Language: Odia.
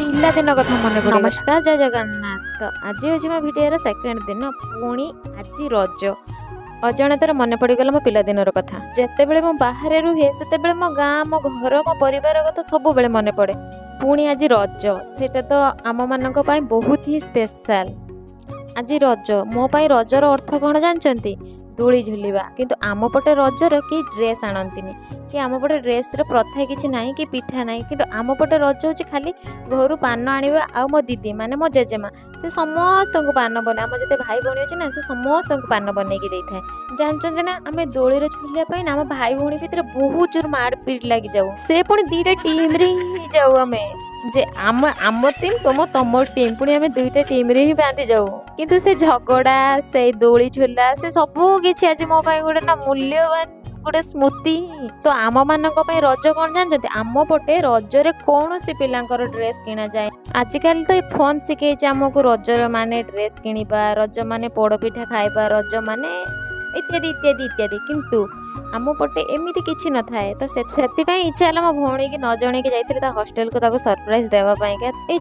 ପିଲାଦିନ କଥା ମନେ ପଡ଼ିଗଲା। ନମସ୍କାର, ଜୟ ଜଗନ୍ନାଥ। ତ ଆଜି ହେଉଛି ମୋ ଭିଡ଼ିଓର ସେକେଣ୍ଡ ଦିନ, ପୁଣି ଆଜି ରଜ। ଅଜାଣତରେ ମନେ ପଡ଼ିଗଲା ମୋ ପିଲାଦିନର କଥା। ଯେତେବେଳେ ମୁଁ ବାହାରେ ରୁହେ, ସେତେବେଳେ ମୋ ଗାଁ, ମୋ ଘର, ମୋ ପରିବାର କଥା ସବୁବେଳେ ମନେ ପଡ଼େ। ପୁଣି ଆଜି ରଜ, ସେଇଟା ତ ଆମମାନଙ୍କ ପାଇଁ ବହୁତ ହିଁ ସ୍ପେଶାଲ। ଆଜି ରଜ। ମୋ ପାଇଁ ରଜର ଅର୍ଥ କ'ଣ ଜାଣିଛନ୍ତି? ଦୋଳି ଝୁଲିବା। କିନ୍ତୁ ଆମ ପଟେ ରଜର କେହି ଡ୍ରେସ୍ ଆଣନ୍ତିନି କି ଆମ ପଟେ ଡ୍ରେସ୍ର ପ୍ରଥା କିଛି ନାହିଁ କି ପିଠା ନାହିଁ। କିନ୍ତୁ ଆମ ପଟେ ରଜ ହେଉଛି ଖାଲି ଘରୁ ପାନ ଆଣିବା। ଆଉ ମୋ ଦିଦି, ମାନେ ମୋ ଜେଜେମା, ସେ ସମସ୍ତଙ୍କୁ ପାନ ବନାଏ। ଆମ ଯେତେ ଭାଇ ଭଉଣୀ ଅଛି ନା, ସେ ସମସ୍ତଙ୍କୁ ପାନ ବନେଇକି ଦେଇଥାଏ। ଜାଣିଛନ୍ତି ନା, ଆମେ ଦୋଳିରେ ଝୁଲିବା ପାଇଁ ନା ଆମ ଭାଇ ଭଉଣୀ ଭିତରେ ବହୁତ ଜୋର ମାଡ଼ ପିଟ ଲାଗିଯାଉ। ସେ ପୁଣି ଦୁଇଟା ଟିମ୍ରେ ହିଁ ଯାଉ ଆମେ, ଯେ ଆମ ଆମ ଟିମ୍, ତମ ତମ ଟିମ୍। ପୁଣି ଆମେ ଦୁଇଟା ଟିମ୍ରେ ହିଁ ବାନ୍ଧି ଯାଉ। କିନ୍ତୁ ସେ ଝଗଡ଼ା, ସେଇ ଦୋଳି ଝୁଲା, ସେ ସବୁ କିଛି ଆଜି ମୋ ପାଇଁ ଗୋଟେ ନା ମୂଲ୍ୟବାନ ଗୋଟେ ସ୍ମୃତି ହିଁ। ତ ଆମମାନଙ୍କ ପାଇଁ ରଜ କ'ଣ ଜାଣିଛନ୍ତି? ଆମ ପଟେ ରଜରେ କୌଣସି ପିଲାଙ୍କର ଡ୍ରେସ୍ କିଣାଯାଏ। ଆଜିକାଲି ତ ଏ ଫୋନ୍ ଶିଖେଇଛି ଆମକୁ ରଜର ମାନେ ଡ୍ରେସ୍ କିଣିବା, ରଜ ମାନେ ପୋଡ଼ପିଠା ଖାଇବା, ରଜ ମାନେ ଇତ୍ୟାଦି ଇତ୍ୟାଦି ଇତ୍ୟାଦି। କିନ୍ତୁ ଆମ ପଟେ ଏମିତି କିଛି ନଥାଏ। ତ ସେଥିପାଇଁ ଇଚ୍ଛା ହେଲା ମୋ ଭଉଣୀକି ନ ଜଣେଇକି ଯାଇଥିଲି ତା ହଷ୍ଟେଲକୁ, ତାକୁ ସରପ୍ରାଇଜ୍ ଦେବା ପାଇଁକା। ଏଇ